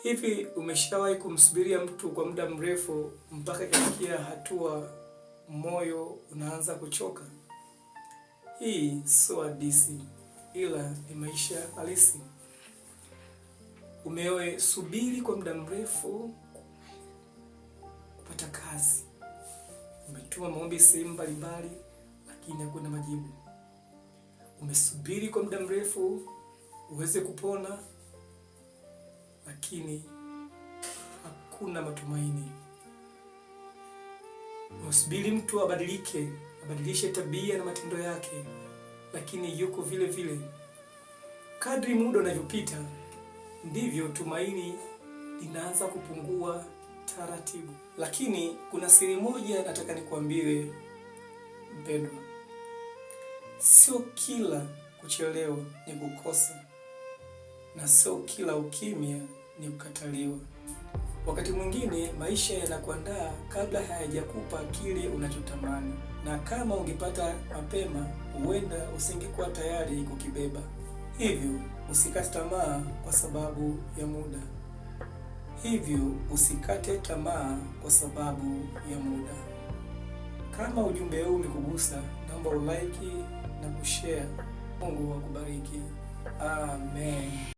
Hivi umeshawahi kumsubiria mtu kwa muda mrefu mpaka ikafikia hatua moyo unaanza kuchoka? Hii sio hadithi, ila ni maisha halisi. Umesubiri kwa muda mrefu kupata kazi, umetuma maombi sehemu mbalimbali, lakini hakuna majibu. Umesubiri kwa muda mrefu uweze kupona, lakini hakuna matumaini. Unasubiri mtu abadilike, abadilishe tabia na matendo yake, lakini yuko vile vile. Kadri muda unavyopita, ndivyo tumaini linaanza kupungua taratibu. Lakini kuna siri moja nataka nikuambie mpendwa, sio kila kuchelewa ni kukosa, na sio kila ukimya ni kukataliwa. Wakati mwingine maisha yanakuandaa kabla hayajakupa kile unachotamani, na kama ungepata mapema, huenda usingekuwa tayari kukibeba. Hivyo usikate tamaa kwa sababu ya muda. Hivyo usikate tamaa kwa sababu ya muda. Kama ujumbe huu umekugusa, naomba ulike na kushare. Mungu akubariki. Amen.